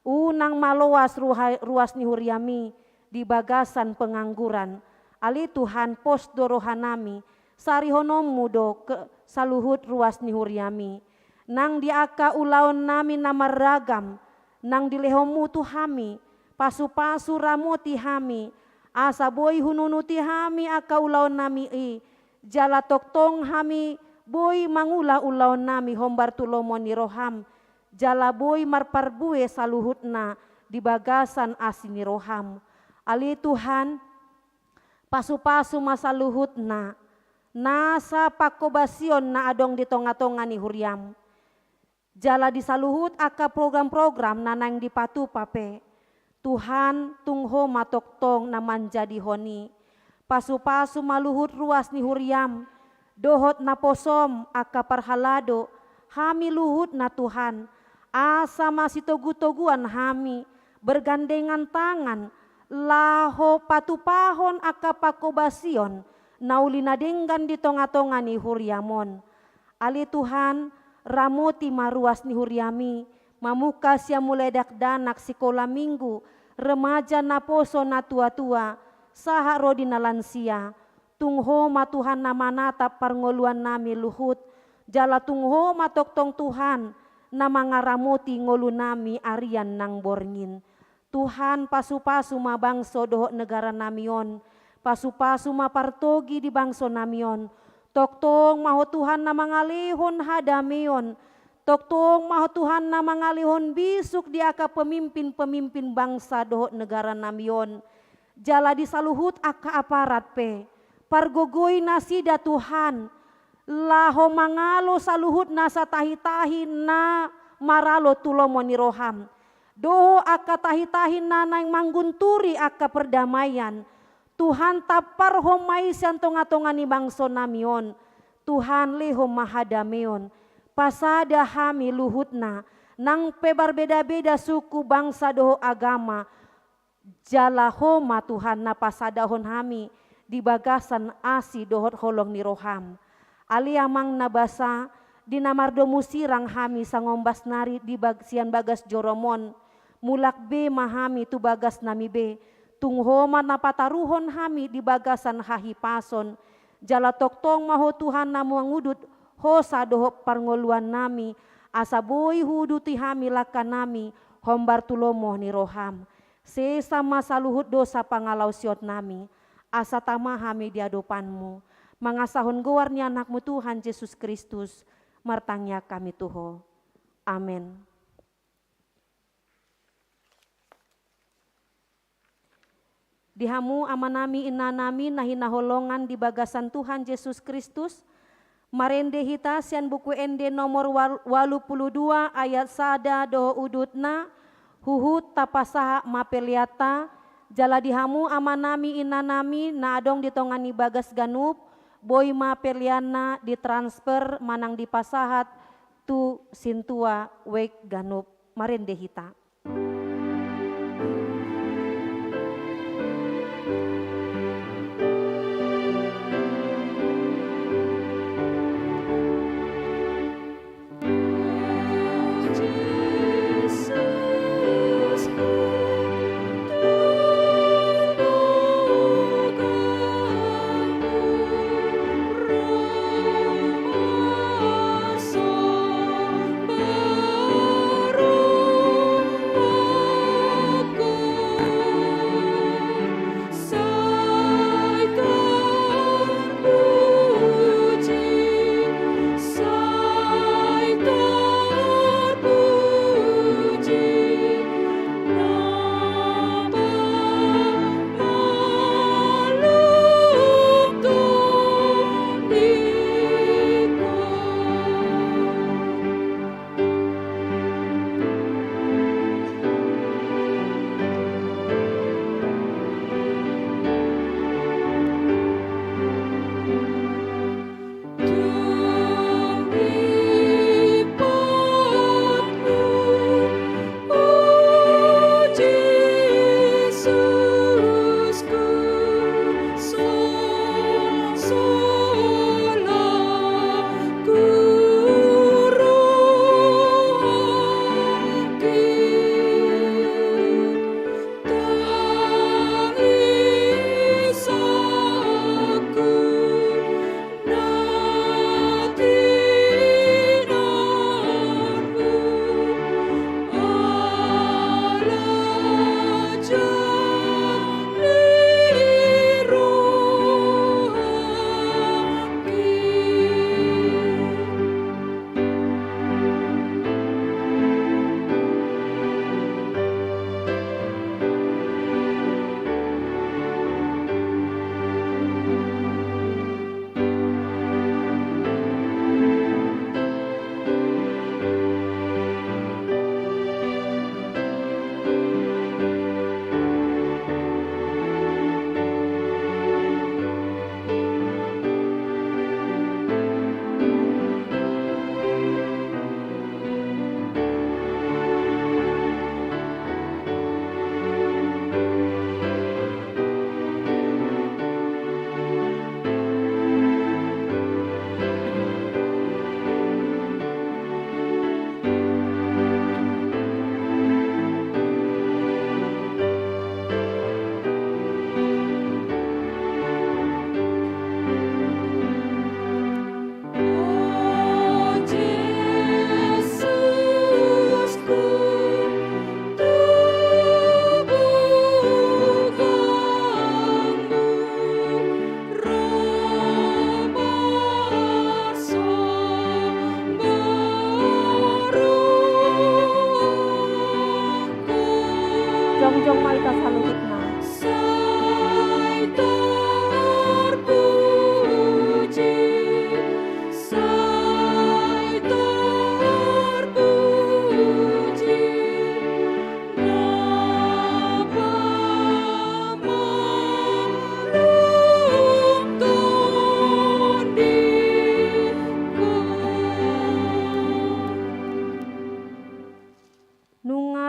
Unang ma loas ruha-, ruas ni huriam i di bagasan pengangguran. Ale Tuhan, pos do rohanami, sarihononmu do ke saluhut ruas ni huriam i. Nang di angka ulaonnami na marragam, nang dilehonmu tu hami, pasupasu, ramoti hami, asa boi hununuti hami angka ulaonnami i, jala tongtong hami boi mangula ulaonnami hombar tu lomo ni roham, jala boi marparbue saluhutna di bagasan asi ni roham. Ale Tuhan, pasupasu ma saluhutna nasa panghobasion na adong di tongatonga ni huriam. Jala di saluhut angka program-program na naeng dipatupa pe, Tuhan, tung Ho ma tongtong na manjadihon i. Pasupasu ma luhut ruas ni huriam, dohot naposom angka parhalado, hami luhutna Tuhan, asa masitogutoguan hami, bergandengan tangan, laho patupahon angka panghobasion na uli na denggan di tongatonga ni huriam on. Ale Tuhan, ramoti ma ruas ni huriam i, mamungka sian mulai dakdanak, sikola minggu, remaja, naposo, natuatua, sahat ro di na lansia. Tung Ho ma Tuhan na manatap parngoluannami luhut, jala tung Ho ma tongtong Tuhan na mangaramoti ngolunami arian nang borngin. Tuhan, pasupasu ma bangso dohot negaranami on. Pasupasu ma partogi di bangsonami on. Tongtong ma Ho Tuhan na mangalehon hadameon. Tongtong ma Ho Tuhan na mangalehon bisuk di angka pemimpin-pemimpin bangsa dohot negaranami on. Jala di saluhut angka aparat pe, pargogoi nasida Tuhan, laho mangalo saluhut nasa tahitahi na maralo tu lomo ni roham, dohot angka tahitahi na naeng manggunturi angka perdamaian. Tuhan, tamparhon ma i sian tongatonga ni bangsonami on. Tuhan, lehon ma hadameon. Pasada hami luhutna, nang pe marbedabeda suku, bangsa dohot agama, jala Ho ma Tuhan na pasadahon hami di bagasan asi dohot holong ni roham. Ale Amang na basa, di na mardomu sirang hami sangombas nari di bag-, sian bagas jorom on, mulak be ma hami tu bagasnami be, tung Ho ma na pataruhon hami di bagasan hahipason, jala tongtong ma Ho Tuhan na mangudut hosa dohot parngoluannami, asa boi huuduti hami langkanami hombar tu lomo ni roham. Sesa ma saluhut dosa pangalaosionnami, asa tama hami di adopanmu. Mangasahon goar ni Anakmu Tuhan Jesus Kristus, martangiang hami tu Ho. Amen. Di hamu amanami, inanami na hinaholongan di bagasan Tuhan Jesus Kristus, marende hita sian Buku Ende nomor wal-, ualu pulu dua ayat sada dohot udutna, huhut tapasahat ma peleanta. Jala di hamu amanami, inanami na adong di tonga ni bagas ganup, boi ma peleanna ditransfer manang dipasahat tu sintua web ganup. Marende hita.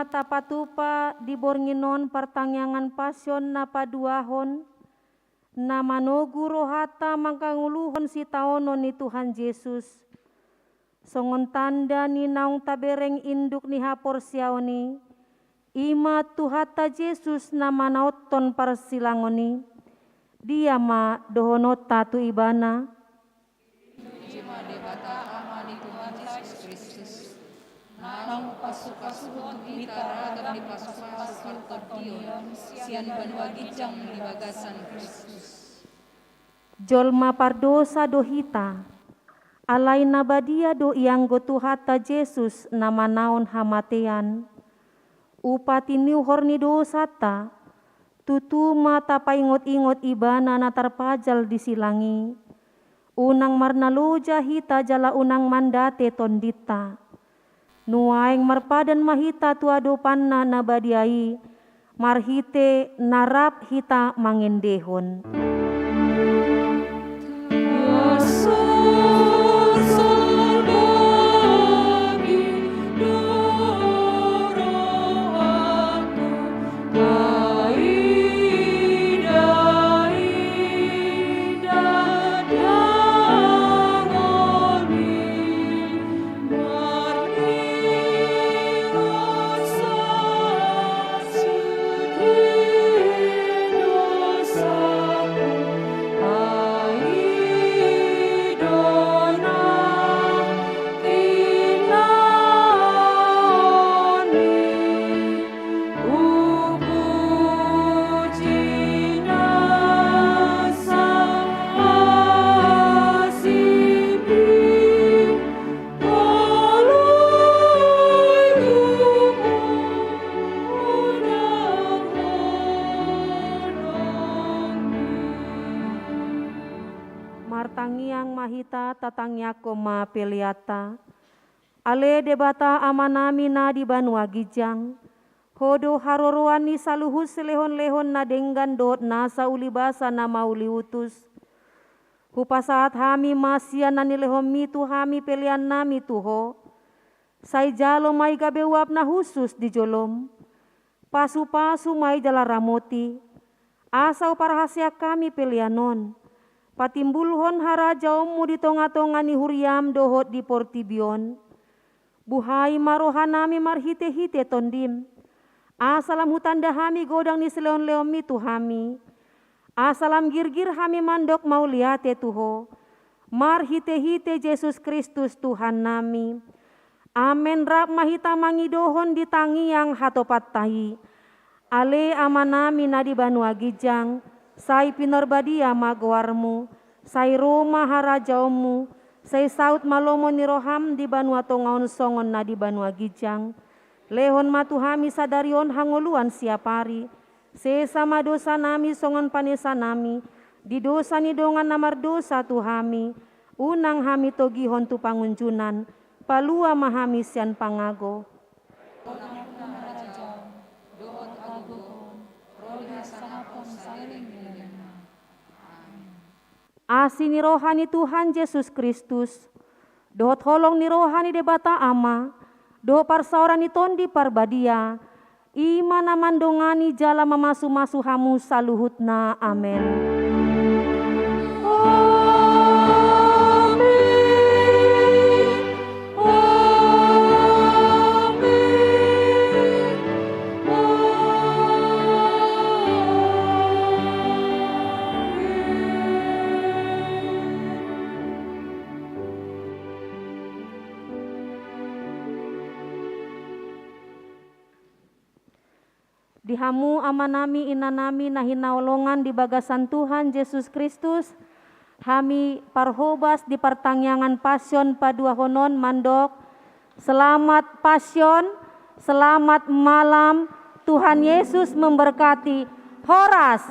Tapatupa di borngin on partangiangan Passion na paduahon, na manogu rohanta mangkangoluhon sitaonon ni Tuhan Jesus. Songon tanda ni naung tabereng induk ni haporseaon i, i ma Tuhanta Jesus na manaonhon parsilangon i, dia ma dohononta tu Ibana. Puji ma Debata Ama ni Tuhanta Jesus Kristus, naung pasupasuhon tu hita ragam ni pasupasu partondion sian banua ginjang di bagasan Kristus. Jolma pardosa do hita, alai na badia do ianggo Tuhanta Jesus na manaon hamatean. Upa tinuhor ni dosanta, tutu ma tapaingot-ingot Ibana na tarpajal di silang i. Unang marnaloja hita jala unang mandate tondinta. Nuaeng marpadan ma hita tu adopanna na badia i, marhite na rap hita mangendehon. Martangiang ma hita, tatangiangkon ma peleanta. Ale Debata Amanami na di banua ginjang, Ho do haroroan ni saluhut silehon-lehon na denggan dohot nasa ulibasa na mauliutus. Hupasahat hami ma sian na nilehonMi tu hami peleannami tu Ho. Sai jalo ma i gabe uap na hushus di joloM. Pasu-pasu ma i jala ramoti. Asa huparhaseang hami pelean on, patimbulhon harajaonMu di tonga-tonga ni huriaM dohot di portibi on. Buhai ma rohanami marhite-hite TondiM, asa lam hutanda hami godang ni silehon-lehonMi tu hami, asa lam girgir hami mandok mauliate tu Ho, marhite-hite Jesus Kristus Tuhannami. Amen. Rap ma hita mangidohon di tangiang hatopanta i. Ale Amanami na di banua ginjang, sai pinarbadia ma goarMu, sai ro ma harajaonMu, sai saut ma lomo ni rohaM di banua tonga on songon na di banua ginjang. Lehon ma tu hami sadari on hangoluan siapari. Sesa ma dosanami songon panesanami di dosa ni dongan na mardosa tu hami. Unang hami togihon tu pangunjunan, palua ma hami sian pangago. Asi ni roha ni Tuhan Jesus Kristus, dohot holong ni roha ni Debata Ama, dohot parsaoran ni Tondi Parbadia, i ma na mandongani jala mamasu-masu hamu saluhutna. Amen. Di hamu amanami inanami na hinaholongan di bagasan Tuhan Jesus Kristus, hami parhobas di partangiangan Passion paduahon on mandok, Selamat Passion, selamat malam, Tuhan Yesus memberkati. Horas.